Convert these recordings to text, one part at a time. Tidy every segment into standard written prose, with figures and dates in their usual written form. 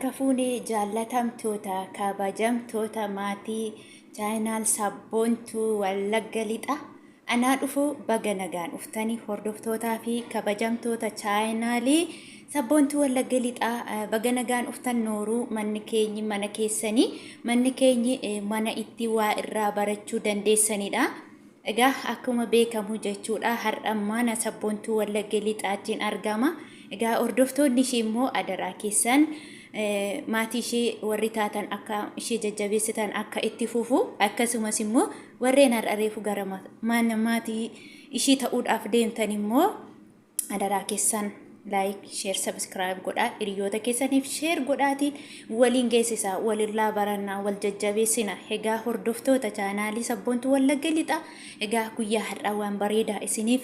Harka fuunee jaallatamtoota kabajamtoota maatii channel Sabboontuu Wallagga Lixa. Anaa dhufu, baga nagaan dhuftanii. Hordoftootaa fi kabajamtoota channelii Sabboontuu Wallagga Lixaa, baga nagaan dhuftan. Nooruu, manni keenyi mana keessanii, manni keenyi mana itti waa irraa barachuu dandeessanidha. Egaa akkuma beekamu jechuudha, har'a mana Sabboontuu Wallagga Lixaatiin argama. Egaa hordoftoonni ishee immoo adaraa keessan, maatii ishee warri taatan, akka ishee jajjabeessitan akka itti fufu, akkasumas immoo warreen har'a reefu gara mana maatii ishee ta'uudhaaf deemtan immoo adaraa keessan like, share, subscribe godhaa, hiriyoota keessaniif share godhaatiin waliin geessisaa, walirraa barannaa, wal jajjabeessina. Egaa hordoftoota channelii Sabboontuu Wallagga Lixaa, egaa guyyaa har'aa waan bareedaa isiniif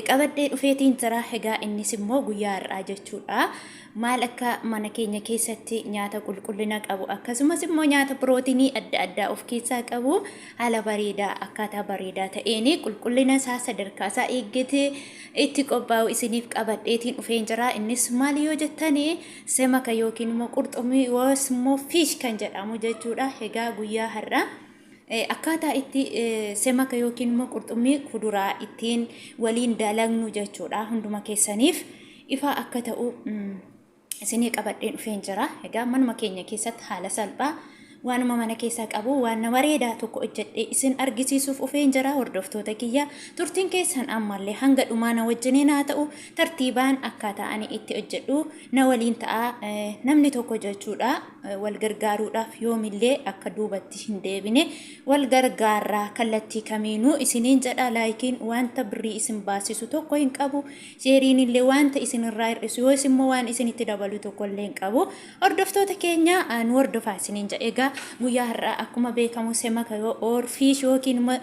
qabadhee dhufeetiin jira. Egaa innis immoo guyyaa har'aa jechuudha, maal akka mana keenya keessatti nyaata qulqullina qabu, akkasumas immoo nyaata pirootinii adda addaa of keessaa qabu, haala bareedaa, akkaataa bareedaa ta'een, qulqullina isaa sadarkaa isaa eeggatee itti qophaa'u isiniif qabadheetiin dhufeen jira. Innis maal yoo jettanii, semaka yookiin immoo qurxummii yoos immoo fish kan jedhamu jechuudha. Egaa guyyaa har'aa akkaataa itti semaka yookiin immoo qurxummii kuduraa ittiin waliin dalagnu jechuudha. Hunduma keessaniif ifa akka ta'u isinii qabadheen dhufeen jira. Egaa manuma keenya keessatti haala salphaa, waanuma mana keessaa qabu, waan bareedaa tokko hojjedhee isin argisiisuuf dhufeen jira. Hordoftoota kiyya, turtiin keessan ammallee hanga dhumaa na wajjiniin haa ta'u. Tartiibaan akkaataa ani itti hojjedhu na waliin ta'a. Namni tokko jechuudha wal gargaaruudhaaf yoomillee akka duubatti hin deebine, wal gargaarraa kallattii kamiinuu isiniin jedha. Likeiin wanta birrii isin baasisu tokko hin qabu, shareiin illee wanta isinirraa hir'isu yoos immoo waan isinitti dabalu tokko illee hin qabu. Hordoftoota keenya, nu hordofaa isiniin jedha. Egaa guyyaa har'aa akkuma beekamu semaka yoo or fish yookiin immoo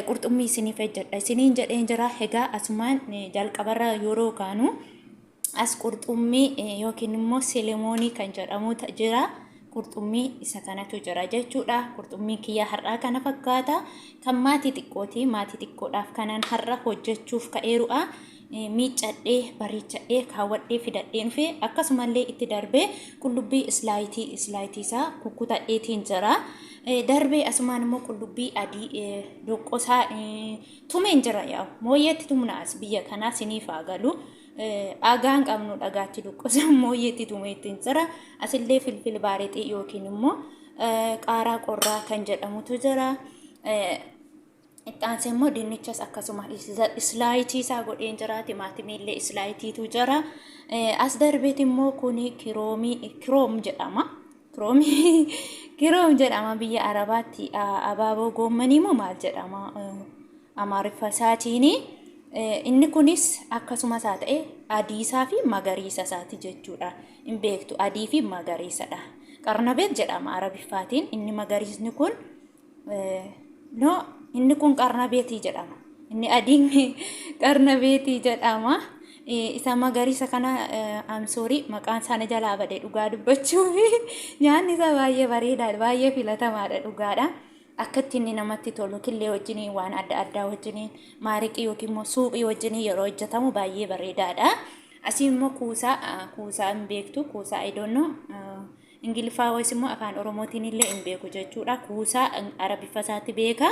qurxummii isiniif hojjedha isiniin jedheen jira. Egaa asumaan jalqabarra yeroo kaanu as qurxummii yookiin immoo salmonii kan jedhamu jira. Qurxummii isa kanatu jira jechuudha. Qurxummiin kiyya har'aa kana fakkaata. Kan maatii xiqqooti. Maatii xiqqoodhaaf kanan har'a hojjechuuf ka'eerudha. Miiccadhee, bareechadhee, kaawwadhee fidadhee dhufe. Akkasumallee itti darbee qullubbii sliceii isaa kukkutadheetiin jira. Darbee asumaan immoo qullubbii adii doqqosaa tumeen jira. Yaa'u mooyyeetti tumna as biyya kanaa siniif haa galu. Dhagaan qabnu dhagaatti doqqosa, mooyyeetti tumeettiin jira. Asillee filfil baarexii yookiin immoo qaaraa qorraa kan jedhamutu jira. Itti immoo dinnichas akkasuma sliceii isaa godheen jira. Timaatimiillee sliceiitu jira. As darbeet immoo kuni kiroomii, kiroom jedhama. Kiroomii, kiroom jedhama biyya Arabaatti. Abaaboo goommanii moo maal jedhama Amaariffa isaatiini. Inni kunis akkasuma isaa ta'e adiisaa fi magariisa isaati jechuudha. Hin beektu, adii fi magariisadha. Qarnabeet jedhama Arabiffaatiin. Inni magariisni kun, no, inni kun qarnabeetii jedhama. Inni adiin qarnabeetii jedhama. Isa magariisa kana, I'm sorry, maqaan isaanii jalaa bade. Dhugaa dubbachuuf nyaanni isaa baay'ee bareedaadha, baay'ee filatamaadha dhugaadha. Akkatti inni namatti tolu, killee wajjiniin, waan adda addaa wajjiniin, maariqii yookiin immoo suuphii wajjiniin yeroo hojjetamu baay'ee bareedaadha. Asii immoo kuusaa, kuusaa hin beektu, kuusaa, I don't know. Ingiliffaa wayis immoo afaan Oromootiin illee hin beeku jechuudha. Kuusaa Arabiffa isaatti beeka.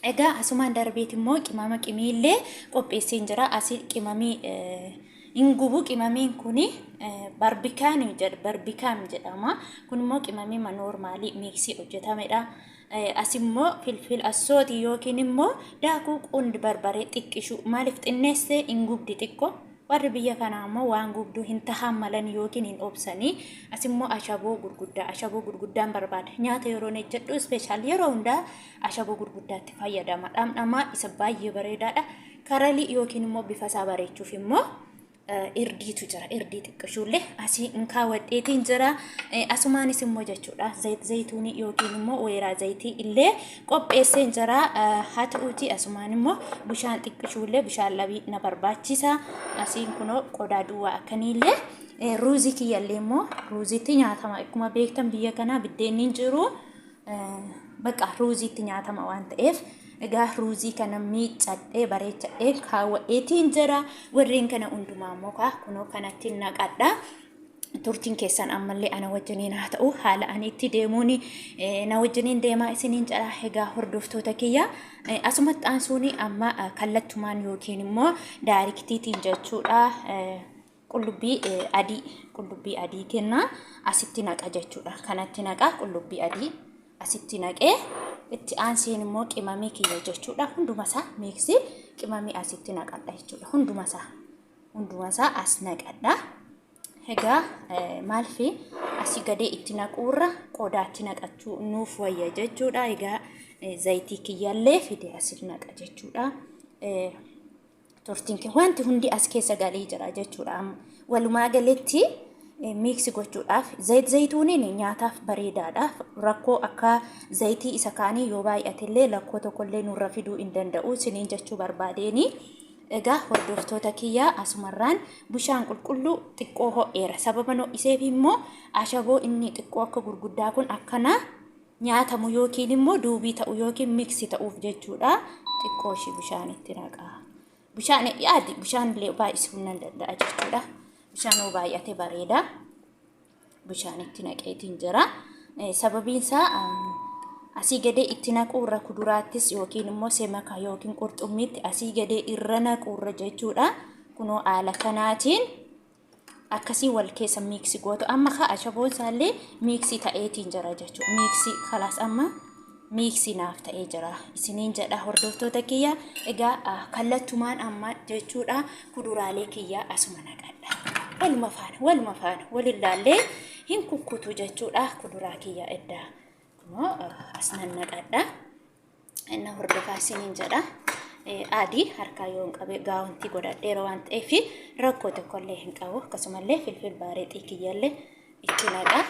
Egaa asumaan darbeet immoo qimama qimiillee qopheesseen jira. Asii qimamii hin gubu. Qimamiin kuni barbikaan jedha, barbikaan jedhama. Kun immoo qimamii normalii mixii hojjetamedha. As immoo filfil assootii yookiin immoo daakuu qundi barbaree xiqqishu. Maaliif xinneessee? Hin gubdi xiqqoo. Warri biyya kanaa immoo waan gubduu hin tahammalan yookiin hin obsanii. As immoo ashaboo gurguddaa, ashaboo gurguddaan barbaada. Nyaata yeroo hojjedhu special yeroo hundaa ashaboo gurguddaatti fayyadama. Dhamdhamaa isa baay'ee bareedaadha. Karalii yookiin immoo bifa isaa bareechuuf immoo irdiitu jira. Irdii xiqqishuullee asii hin kaawwadheetiin jira. Asumaanis immoo jechuudha zayit zayituunii yookiin immoo weeraa zayitii illee qopheesseen jira. Haa ta'uuti asumaan immoo bishaan xiqqishuullee, bishaan labii na barbaachisa. Asiin kunoo qodaa duwwaa akkaniillee, ruuzii kiyyallee immoo ruuziitti nyaatama. Akkuma beektan biyya kanaa biddeenni hin jiru. Bakka ruuziitti nyaatama waan ta'eef, egaa ruuzii kana miiccadhee bareechadhee kaawwadheetiin jira. Warreen kana hundumaa immoo kunoo kanatti naqadha. Turtiin keessan ammallee ana wajjiniin haa ta'u, haala ani itti deemuun na wajjiniin deemaa isiniin jedha. Egaa hordoftoota kiyya, asumatti aansuun amma kallattumaan yookiin immoo directiitiin jechuudha, qullubbii adii, qullubbii adii kenna asitti naqa jechuudha. Kanatti naqa, qullubbii adii asitti naqee, itti aanseen immoo qimamii kiyya jechuudha. Hundumasaa mixii qimamii asitti naqadha jechuudha. Hundumasaa as naqadha. Egaa maalfi asii gadee itti naquurra qodaatti naqachuu nuuf wayya jechuudha. Egaa zayitii kiyyallee fide asitti naqa jechuudha. Turtiin wanti hundi as keessa galee jira jechuudha. Walumaa galatti mix gochuudhaaf zayit zayituuniin nyaataaf bareedaadha. Rakkoo akka zayitii isa kaanii yoo baay'atellee rakkoo tokkollee nurra fiduu hin danda'u isiniin jechuu barbaadeeni. Egaa hordoftoota kiyyaa, asumarraan bishaan qulqulluu xiqqoo ho'eera. Sababa ho'iseef immoo ashaboo inni xiqqoo akka gurguddaa kun akkana nyaatamu yookiin immoo duubii ta'u yookiin mix ta'uuf jechuudha. Xiqqoo ishii bishaan itti naqaa. Bishaan yaadi, bishaan illee baay'isuu nan danda'a jechuudha. Bishaan yoo baay'ate bareeda. Bishaan itti naqeetiin jira. Sababiin isaa asii gadee itti naquurra kuduraattis yookiin immoo semaka yookiin qurxummiitti asii gadee irra naquurra jechuudha. Kunoo haala kanaatiin akkasii wal keessa mix gootu. Amma ka ashaboon isaallee mix ta'eetiin jira jechuudha. Mix kalaas amma mix naaf ta'ee jira isiniin jedha, hordoftoota kiyya. Egaa kallattumaan amma jechuudha kuduraalee kiyya asuma naqadha. Waluma faana walillaallee hin kukkutu jechuudha kuduraa kiyya eddaa. Kunoo as nan naqadha. Inni hordofaa isiniin jedha. Adii harkaa yoo hin qabe gaawuntii godhadheera waan ta'eef rakkoo tokkollee hin qabu. Akkasumallee filfil baareexii kiyyallee itti naqa.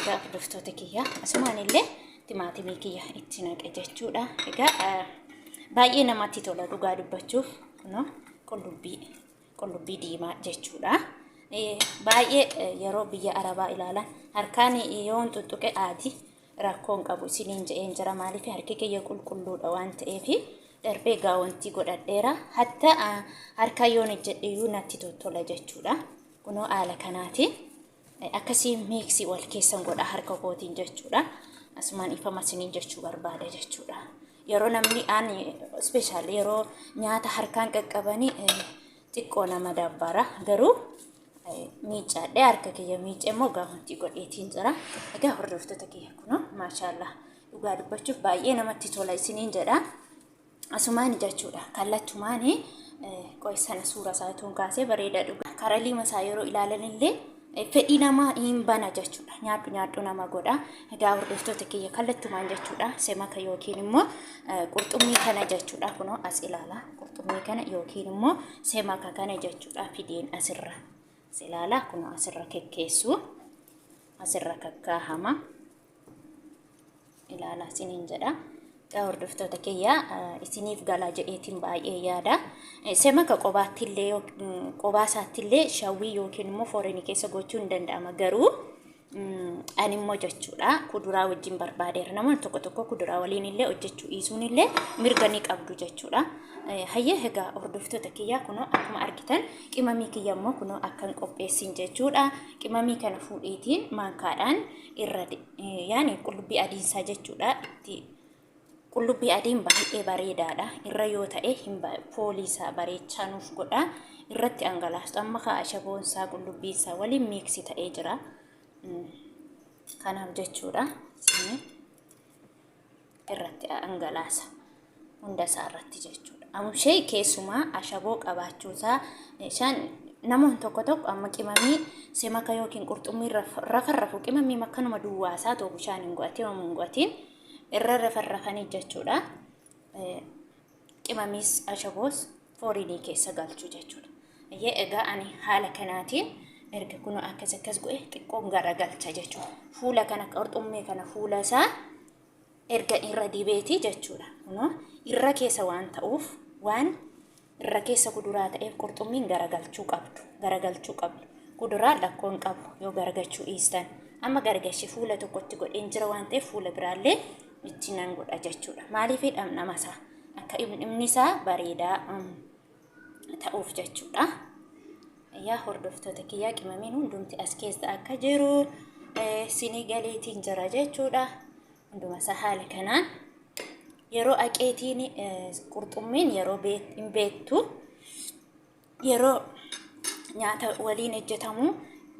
Egaa hordoftoota kiyya, asumaan illee timaatimii kiyya itti naqe jechuudha. Egaa baay'ee namatti tola dhugaa dubbachuuf. Kunoo qullubbii diimaa jechuudha. Baay'ee yeroo biyya Arabaa ilaalan harkaan yoo hin tuttuqe adii rakkoo hin qabu isiniin je'een jira. Maaliif? Harki kiyya qulqulluudha waan ta'eef, darbee gaawwantii godhadheera. Hatta harka yoon hojjedhe iyyuu natti tottola jechuudha. Kunoo haala kanaati. Akkasii mix wal keessan godha harka kootiin jechuudha. Asumaan ifama isiniin jechuu barbaada jechuudha. Yeroo namni aan special yeroo nyaata harkaan qaqqabanii xiqqoo nama dabbara, garuu miicaadhee harka kiyya miicee immoo gaawwantii godheetiin jira. Egaa hordoftoota kiyya, kunoo maashaallah, dhugaa dubbachuuf baay'ee namatti tola isiniin jedha. Asumaan jechuudha kallattumaan qoy sana suura isaa tuun kaasee bareeda dhugaa. Karaa isaa yeroo ilaalan illee fedhii namaa hin bana jechuudha. Nyaadhu nyaadhu nama godha. Egaa hordoftoota kiyya, kallattumaan jechuudha semaka yookiin immoo qurxummii kana jechuudha, kunoo as ilaala, qurxummii kana yookiin immoo semaka kana jechuudha fideen asirra. As ilaala, kunoo asirra kekkeessu, asirra kakkaahama. Ilaala isiniin jedha. Egaa hordoftoota kiyya, isiniif galaa jedheetiin baay'ee yaada. Semaka qobaattillee, qobaa isaattillee shawwii yookiin immoo foorenii keessa gochuun hin danda'ama, garuu ani immoo jechuudha kuduraa wajjin barbaadeera. Namoonni tokko tokko kuduraa waliin illee hojjechuu dhiisuun illee mirga ni qabdu jechuudha. Hayyee, egaa hordoftoota kiyyaa, kunoo akkuma argitan qimamii kiyya immoo kunoo akkan qopheessin jechuudha. Qimamii kana fuudheetiin maankaadhaan irra, yaani qullubbii adiinsaa jechuudha, itti qullubbii adiin baay'ee bareedaadha. Irra yoo ta'e foolii isaa bareechaa nuuf godha. Irratti dhangalaastu. Amma kaa ashaboon isaa qullubbii isaa waliin mix ta'ee jira. Kanaaf jechuudha irratti dhangalaasa. Hunda isaa irratti jechuudha. Amushee keessumaa ashaboo qabaachuusaa isaan namoonni tokko tokko amma qimamii semaka yookiin qurxummii rafarrafu, qimamii akkanuma duwwaasaa ta'u bishaan hin godhatin, homaa hin godhatin irra rafarrafanii jechuudha. Qimamiis ashaboos foorinii keessa galchuu jechuudha. Egaa ani haala kanaatiin erga kun akkas akkas godhe xiqqoon garagalcha jechuudha. Fuula kana, qurxummii kana fuula isaa erga irra dibeeti jechuudha. Kunoo irra keessa waan ta'uuf, waan irra keessa kuduraa ta'eef qurxummiin garagalchuu qabdu. Garagalchuu qabdu. Kuduraan rakkoo hin qabu yoo garagalchuu dhiistan. Amma garagalchee fuula tokkotti godheen jira waan ta'eef fuula biraallee itti nan godha jechuudha. Maaliif? Dhamdhama isaa akka inni isaa bareedaa ta'uuf jechuudha. Yaa hordoftoota kiyyaa, qimamiin hundumti as keessa akka jiru sinii galeetiin jira jechuudha. Hunduma isaa haala kanaan yeroo aqeetiin qurxummiin yeroo hin beektu, yeroo nyaata waliin hojjetamu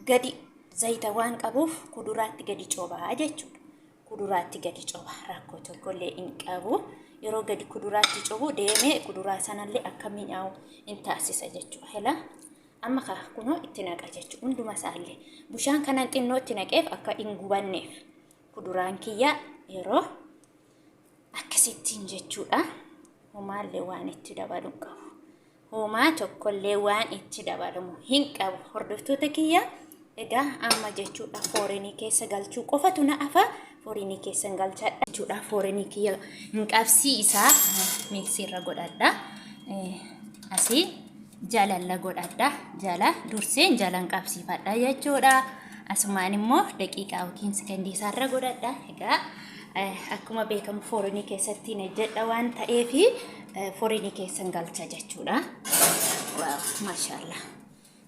gadi zayita waan qabuuf kuduraatti gadi cobaa jechuudha. Kuduraatti gadi coba, rakkoo tokkollee hin qabu. Yeroo gadi kuduraatti cobu deemee kuduraa sanallee akka mi'aawu hin taasisa jechuudha. Hela amma kunoo itti naqa jechuudha. Hunduma isaallee bishaan kanan xinnoo itti naqeef akka hin gubanneef kuduraan kiyya yeroo akkasittiin jechuudha. Homaallee waan itti dabalu qabu. Homaa tokkollee waan itti dabalamu hin qabu. Hordoftoota kiyya, egaa amma jechuudha foorinii keessa galchuu qofatu na hafa. Foorinii keessa galchadha jechuudha. Foorinii kiyya hin qabsiisaa, miiksiirra godhadha. Asii jalalla godhadha. Jala durseen jalan qabsiifadha jechuudha. Asumaan immoo daqiiqaa yookiin sekondii isaarra godhadha. Egaa akkuma beekamu foorinii keessatti hojjedha waan ta'eef foorinii keessan galcha jechuudha. Waaw, maashaallah.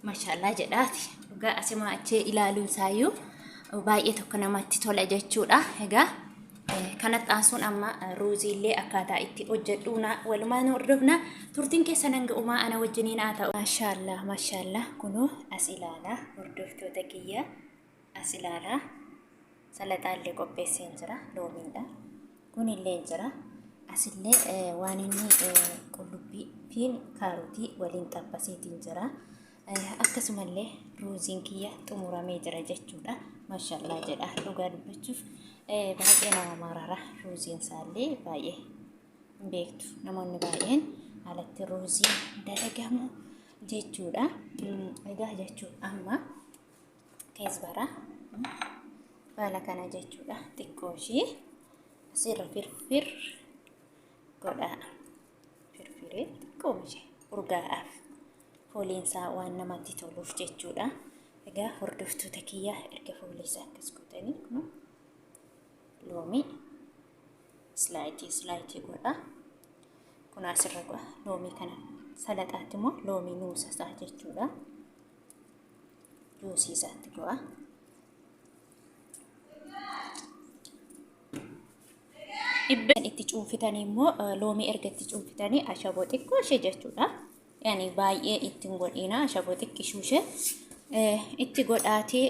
Maashaallah jedhaati. Dhugaa asimaa achee ilaaluun isaayyuu baay'ee tokko namatti tola jechuudha. Egaa kanatti aansuun amma ruuziillee akkaataa itti hojjedhu walumaan hordofna. Turtiin keessan hanga uumaa ana wajjiniin haa ta'u. Maashaallah, maashaallah, kunoo as ilaalaa hordoftoota kiyya, as ilaalaa. Salaxaallee qopheesseen jira, loomiidha. Kunillee jira. Asillee waan inni qullubbii fi kaarotii waliin xabbaseetiin jira. Akkasumallee ruuziin kiyya xumuramee jira jechuudha. Maashaallah jedha, dhugaa dubbachuuf baay'ee nama marara ruuziin isaallee baay'ee hin beektu namoonni baay'een alatti ruuziin dalagamu jechuudha. Egaa jechuun amma keesbara baala kana jechuudha, xiqqoo ishii asirra firfir godhaa, firfiree xiqqoo ishee urgaa'aaf, fooliinsaa waan namatti toluuf jechuudha. Egaa hordoftoota kiyyaa, erga fooliisaa akkas gootanii kun loomii islaayitii islaayitii godha. Kun asirra godha. Loomii kana salaxaatti immoo loomii nuusa isaa jechuudha. Juusii isaatti godha. Dhibbeen itti cuunfitanii immoo loomii erga itti cuunfitanii ashaboo xiqqoo ishee jechuudha. Yani baay'ee itti hin godhina, ashaboo xiqqishuu ishee itti godhaatii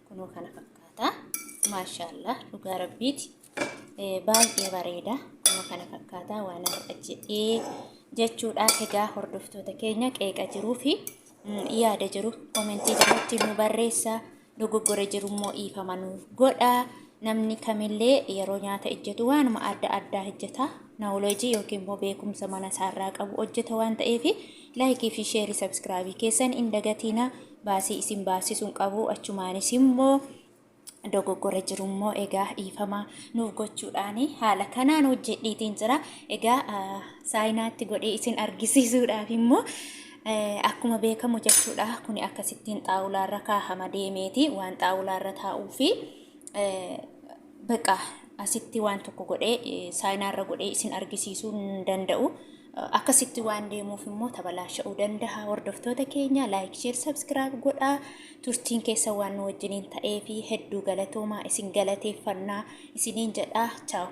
kunoo kana fakkaata. Maashaallah, dhugaa rabbiiti. Baay'ee bareeda. Kunoo kana fakkaata waan har'a jedhee jechuudha. Egaa hordoftoota keenya, qeeqa jiruu fi yaada jiru komentii jalatti nu barreessaa. Dogoggora jiru immoo dhiifama nu godha. Namni kamillee yeroo nyaata hojjetu waanuma adda addaa hojjeta. Naawuloojii yookiin immoo beekumsa mana isaarraa qabu hojjeta waan ta'eef, laayikii fi sheerii sabskraabii keessan hin dagatiina. Baasii isin baasisuun qabu, achumaanis immoo dogoggora jiru immoo egaa dhiifama nuuf gochuudhaan haala kanaan hojjedhiitiin jira. Egaa saayinaatti godhee isin argisiisuudhaaf immoo akkuma beekamu jechuudha, kuni akkasittiin xaawulaarra kaahama deemeeti waan xaawulaarra taa'uu fi baqa asitti waan tokko godhee saayinaarra godhee isin argisiisuu hin danda'u. Akkasitti waan deemuuf immoo tabalaasha'uu danda'a. Hordoftoota keenya, laayik, sheer, sabskiraayib godhaa. Turtiin keessa waan nu wajjiniin ta'ee fi hedduu galatoomaa, isin galateeffannaa isiniin jedhaa. Chaaw.